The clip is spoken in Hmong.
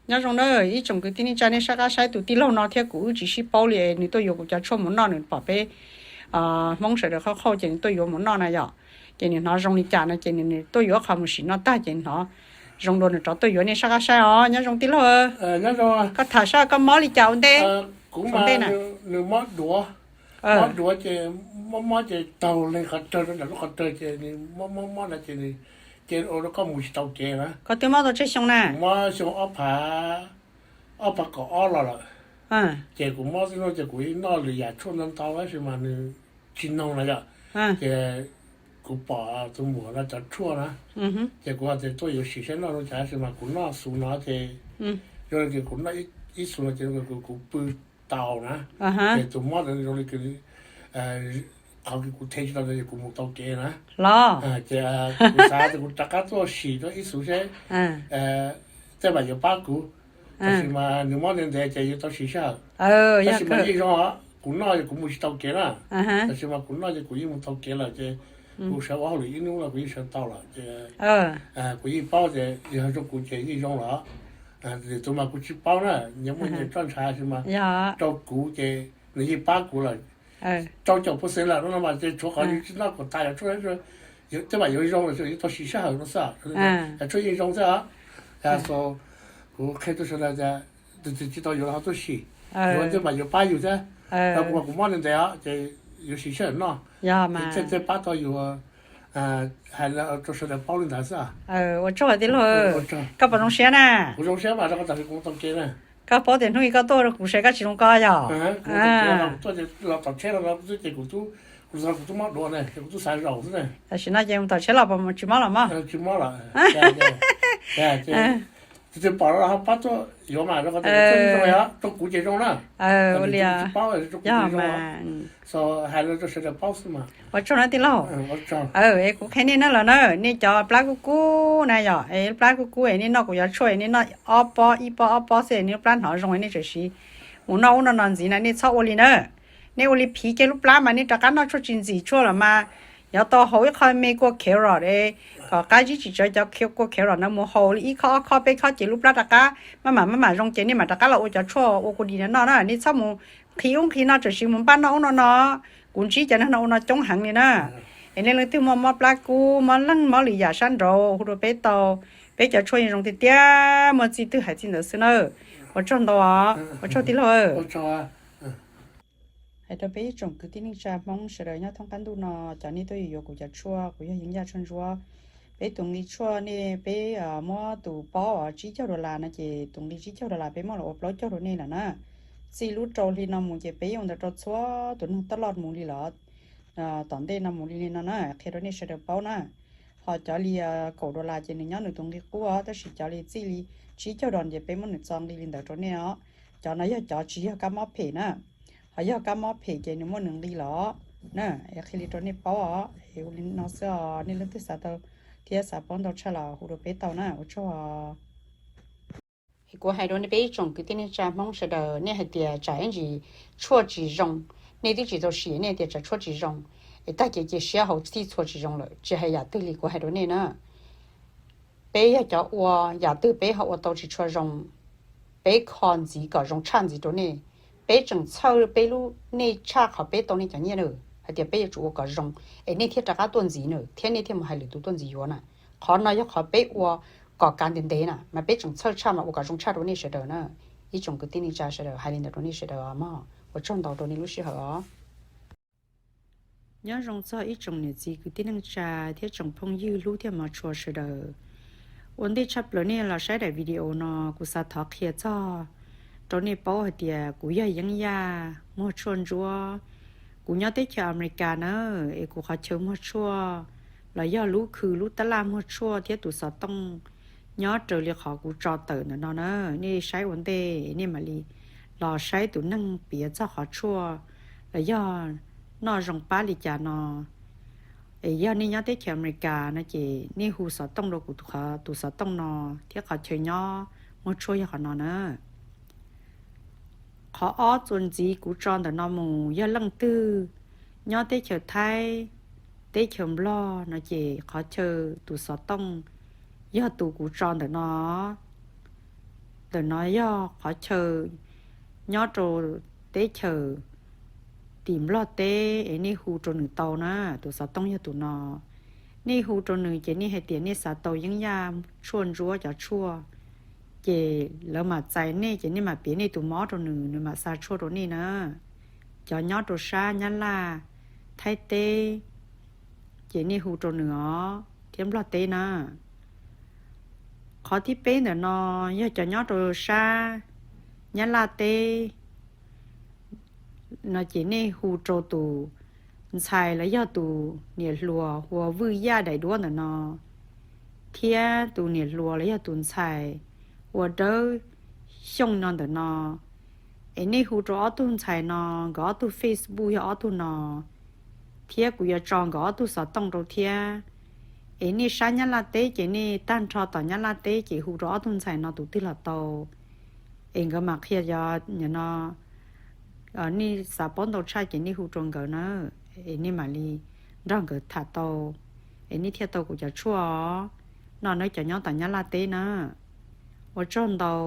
Nyob zoo na ib tsoom kwv tij neej tsa, nej sab qab saib tus tij laug no thiab kuv wb tsis sib paub li, nws tuaj yuav kuv cov tshuaj mus noj, nws pom peb Hmoob sawv daws qhauj qhauj ces nws tuaj yuav mus noj na yom. Ces nws hnov zoo li cas no ces nws tuaj yuav qhov mus sim noj tag ces hnov zoo dua nws rov tuaj yuav. Nej sab qab saib os. Nyob zoo tij laug, koj tham saib koj mob li cas ua ntej? Kuv ntej na, nws mob duav, mob duav ces mob mob ces taug leeg qhov rawg rau nram lub qhov rawg ces nws mob mob mob na ces nws, ces ua rau koj mus tsis tau kev na. Koj twb mob tau tsawg xyoo na? Mob xyoo ob phav, ob phav kaum ob los lawm. Ces kuv mob xwb no ces kuv noj lwm yam tshuaj ntau ntau tab sis mas nws tsis noog na yom. Ces kuv pom tus muam no cov tshuaj na, ces kuv hais tias tuaj yuav sim saib noj zoo cas tab sis mas kuv noj xus no ces zoo li kuv noj ib xus no ces kuv pw tau na. Ces tus mob ntawd zoo li qhov kuv them tsis tau ntawd ces kuv mus tau kev na. Ces kuv xav tias kuv rov qab tuaj sim rau ib xus seb tej mam yuav pab kuv. Tab sis mas nws mob ntev ntev ces yuav tau sim sij hawm. Tab sis mas yeej zoo os, kuv noj kuv mus tsis tau kev na. Tab sis mas kuv noj ces kuv yeej mus tau kev lawm ces kuv sawv ua hauj lwm ib hnub los kuv yeej sawv tau lawm ces kuv yeej paub tias yog zoo kuv ces yeej zoo lawm. Tus mas kuv tsis paub na, nyias muaj nyias txoj ntshav tab sis mas rau kuv ces nws yeej pab kuv lawm rau caum pua xees lawm no mas ces tshuav qhov yus tsis noj kom tas yog tshuaj, tej mam yuav zoo los yuav tau sim sij hawm no xwb. Tshuaj yeej zoo xwb os. Kuv qhia rau sawv daws tias tus twg tsis tau yuav los ho tuaj sim, yuav tej mam yuav pab yus thiab. Rau kuv mas kuv mob ntev ntev os ces yuav sim sij hawm noj, ces tej pab tau yus. Hais rau sawv daws paub li ntawd xwb. Ua tsaug tij laug, koj puas zoo siab na? Kuv zoo siab mas rau qhov tam sim kuv tau kev na. Koj paub tias hnub ib koj tuaj rau kuv saib koj tsis zoo koj yog? Tuaj los tom tsheb no xwb ces kuv, kuv tub mob duav ne ces kuv tub xav zaum xwb na. Tam sim no ces mus tom tsheb los puas tsis mob los mog? Tsis mob lawm. Tus twg pom los ho pab tuaj yuav mas rau qhov tias zoo, rau kuv ces zoo na. Ua li tsis paub, rau kuv ces zoo. Hais rau sawv daws paub xwb mas. Ua tsaug na tij laug. Es kuv qhia nej na los na, nej cov plab kub kub na yom, es plab kub kub es nej noj kuv cov tshuaj es nej noj ob pob, ib pob ob pob xwb es nej lub plab hnov zoo es nej tseem siv mus noj ub noj no ntxiv na, nej txhob ua li na. Nej ua li phiv kiag lub plab mas nej rov qab noj tshuaj tsis ntxim tshuaj los mas yuav tau haus ib qho me kua carrot kom qab zib tsis tsawv cov kua carrot no mus haus li ib khob ob khob peb khob ces lub plab rov qab maj mam maj mam zoo ces nej mam rov qab los ua cov tshuaj ua kua dis no noj na. Nej txhob mus nqhis ub nqhis no tseem siv mus npaj noj ub noj no. Kuv ntsib cov neeg no ua no coob heev li na. Es nej leej twg muaj mob plab kub, mob leeg, mob lwm yam sab nraud hu rau peb tau, peb cov tshuaj yeej zoo tiag tiag, muaj txij twg hais txij ntawd xwb na. Ua tsaug ntau os, ua tsaug tij laug. Hais rau peb ib tsoom kwv tij neej tsa Hmoob sawv daws nyob thoob qab ntuj no, cov nej tuaj yuav yuav kuv cov tshuaj, kuv yog yeeb yaj tshuaj ntsuab. Peb tus nqi tshuaj nej peb muab tus paub tsib caug dollar no ces tus nqi tsib caug dollar peb muab los ua plaub caug rau nej lawm na. Txij lub rau hli no mus ces peb yeej ua ntawd rau txhua tus neeg taj loj mus li lawm. Tom ntej no mus li li no na, qhia rau nej sawv daws paub na. Ho cov li kaum dollar ces nws nyob nws tus nqi qub os, tab sis cov li txij li tsib caug dollar ces peb muab nws txo nqi li ntawd rau nej os. Cov no yog cov tsis yog kab mob phem na. Ho yog kab mob phem ces nws muaj nws nqi los na. Es qhia li rau nej paub os, es ua li no xwb os, nej leej twg xav tau thiab xav paub ntau tshaj los hu rau peb tau na, ua tsaug os. Es kuv hais rau nej peb ib tsoom kwv tij neej tsa Hmoob sawv daws, nej hais tias tsam ib ntsis tshuaj tsis zoo, nej twb tsis tau sim nej tias tsam tshuaj tsis zoo, es tag kev cia siab hauv txhij txhua tsis zoo lawm, tsis hais yam twg li kuv hais rau nej na. Peb yog cov ua, yam twg peb ho ua tau tsis tshua zoo, peb kho ntxiv kom zoo tshaj ntxiv rau nej. Peb tseem txhawj peb lub nej tshaj qhov peb tau nej cov nyiaj na, hais tias peb yuav tsum ua kom zoo, es nej thiaj rov qab tuaj ntxiv na, thiab nej thiaj mus hais lwm tus tuaj ntxiv yuav na. Qhov no yog qhov peb ua kom kav ntev ntev na, mas peb tseem txhawj tshaj mas ua kom zoo tshaj rau nej sawv daws na. Ib tsoom kwv tij neej tsa sawv daws, hais li ntawd rau nej sawv daws os mog, ua tsaug ntau rau nej lub sij hawm os. Nyob zoo txog ib tsoom niam txiv kwv tij neej tsa thiab tsoom phooj ywg hlub thiab hmov tshua sawv daws. Ua ntej tshaj plaws nej los saib daim video no, kuv xav thov qhia txog rau nej paub hais tias kuv yog yeeb yaj muag tshuaj ntsuab. Kuv nyob teb chaws Amelikas na, es kuv qhov chaw muag tshuaj los yog lub khw lub tab laj muag tshuaj thiab tus xov tooj nyob raws li qhov kuv tso tawm ntawm no na. Nej saib ua ntej nej mam li los saib tus neeg piav txog qhov tshuaj los yog noj zoo pab li cas no. Es yog nej nyob teb chaws Amelikas no ces nej hu xov tooj rau kuv tus xov tooj no thiab qhov chaw nyob muag tshuaj yog qhov no na. Qhov ob txuas ntxiv kuv tso ntawm no mus yog leej twg nyob teb chaws Thaib, teb chaws Nplog no ces qhov chaw tus xov tooj yog tus kuv tso ntawm no. Ntawm no yog qhov chaw nyob rau teb chaws tim Nplog teb es nej hu rau nws tau na. Tus xov tooj yog tus no. Nej hu rau nws ces nej hais tias nej xav tau yeeb yaj tshuaj ntsuab cov tshuaj, ces lawv mam txais nej ces nej mam piav nej tus mob rau nws, nws mam xa tshuaj rau nej na. Cov nyob rau sab Nyab Laj, Thaib teb, ces nej hu rau nws os thiab Nplog teb na. Qhov thib peb ntawm no yog cov nyob rau sab Nyab Laj teb no ces nej hu rau tus ntxhais los yog tus niam hluas hu ua Vwj Yaj daim duab ntawm no, thiab tus niam hluas los yog tus ntxhais hu ua Dawb Xyooj no ntawm no. Es nej hu rau ob tug ntxhais no, nkawd ob tug Facebook yog ob tug no, thiab kuv yuav tso nkawd ob tug xov tooj rau thiab. Es nej sab Nyab Laj teb ces nej tag nrho tom Nyab Laj teb ces hu rau ob tug ntxhais no tus twg los tau. Es nkawd mam qhia cov no, nej xav paub ntau tshaj ces nej hu rau nkawd na, es nej mam li nrog nkawd tham tau, es nej thiaj tau kuv cov tshuaj os. No nawb cov nyob tom Nyab Laj teb na. Ua tsaug ntau.